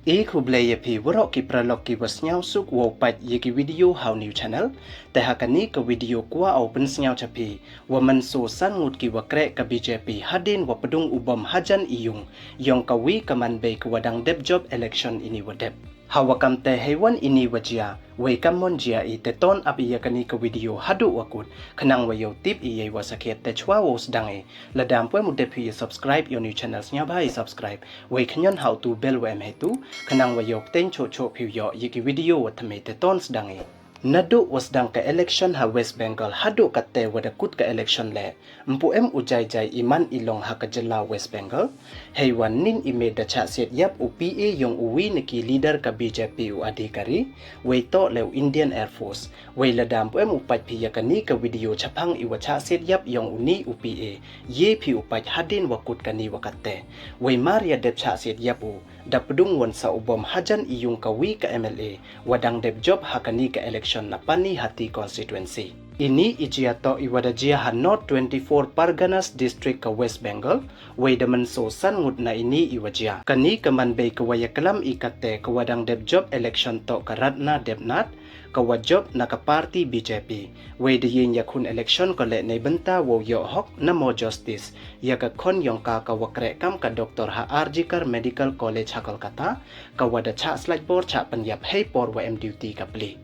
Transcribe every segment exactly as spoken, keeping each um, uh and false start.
E khublei ya phi waroh ki paralok ki wa sniawsuk wow pait ya ki video ha u new channel. Te ha kani ka video kwah o pynsniaw cha phi, wa mynsaw san ngut ki wa kreh ka B J P hadien wa pdung u bom hajan i yung yong ka wi ka manbei ka wa dang dep jop election ini wa dep. Ha wa kam te heiwan ini wa jia, wei kam mon jia i te ton ap i ya kani ka video haduh wa kut, khnang wa yow tip i ya i wa sakhiat. Te chwa wow sdang i, lada ym pu em u dep phi ya subscribe ya u new channel, sniawbha i subscribe, wei khñion ha u tu bell wa em heitu, khnang wa yow pteng choh choh phi u yoh ya ki video wa thymme. Te ton sdang i. Naduh wa sdang ka election ha West Bengal haduh katte wa da kut ka election le, ym pu em u jai jai i man i long ha ka jylla West Bengal. Heiwan nin i me da chah siat yap u P A yong u wi na ki leader ka B J P u Adhikari, wei toh le u Indian Air Force. Wei lada ym pu em u pait phi ya kani ka video chaphang i wa chah siat yap yong u ni u P A, ye phi u pait hadien wa kut kani wa katte. Wei mar ya dep chah siat yap u, da pdung won sa u bom hajan i yung ka wi ka M L A wa dang dep jop ha kani ka election na Panihati constituency. Ini i jia toh i wa da jia ha North twenty-four Parganas District ka West Bengal, wei da mynsaw san ngut na ini i wa jia. Kani ka manbei ka wa ya klam i katte ka wa dang dep jop election toh ka Ratna Debnath, ka wa jop na ka party B J P. Wei da yeng ya khun election ko le nei bynta wow yoh hok na mo justice ya ka khon yong ka ka wa kreh kam ka doctor ha R G Kar Medical College ha Kolkata, ka wa da chah slait bor chah pynyap hei por wa em duty ka pli.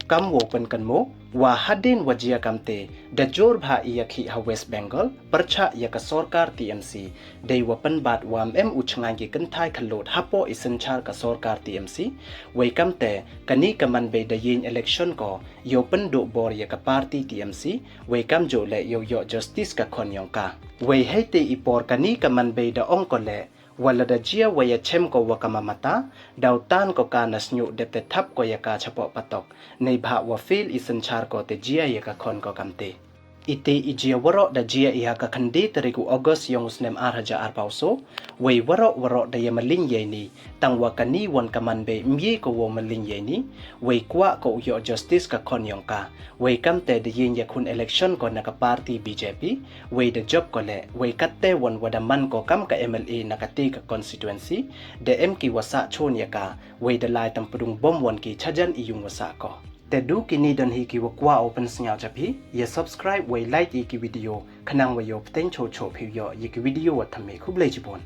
Kam wow pynkynmaw, wa hadien wa jia kamte, da jur bha i ya khih ha West Bengal pyrchah ya ka sorkar T M C, dei wa pynbat wa ym em u chngaiñ ki kynthai khyllood hapoh i synchar ka sorkar T M C. Wei kamte, kani ka manbei da yeng election ko yow pynduh bor ya ka party T M C, wei kamjooh le yow yoh justice ka khon yong ka. Wei heite i por kani ka manbei da ong ko le, wa lada jia wa ya chem ko wa ka Mamata, daw tan ko ka na sniuh dep te thap ko ya ka chapoh patok, neibhah wa fail i synchar ko te jia ya ka khon ko kamte. Ite i jia waroh da jia i ha ka khyndai tarik u August yong u snem ar hajar arphaw saw, wei waroh waroh da ya maling ya ini, tang wa kani won ka manbei ym ye ko wow maling ya ini, wei kwah ko u yoh justice ka khon yong ka. Wei kamte da yeng ya khun election ko na ka party B J P, wei da jop ko le, wei katte won wa da man ko kam ka M L A na kate ka constituency, da em ki wa sah chon ya ka, wei da lai tam pdung bom won ki chajan i yung wa sah ko. Te du kini don hi ki wa kwah o pynsniaw cha phi, ya subscribe wei like i ki video, khnang wa yow pteng choh choh phi u yoh ya ki video wa thymme. Khublei chibun.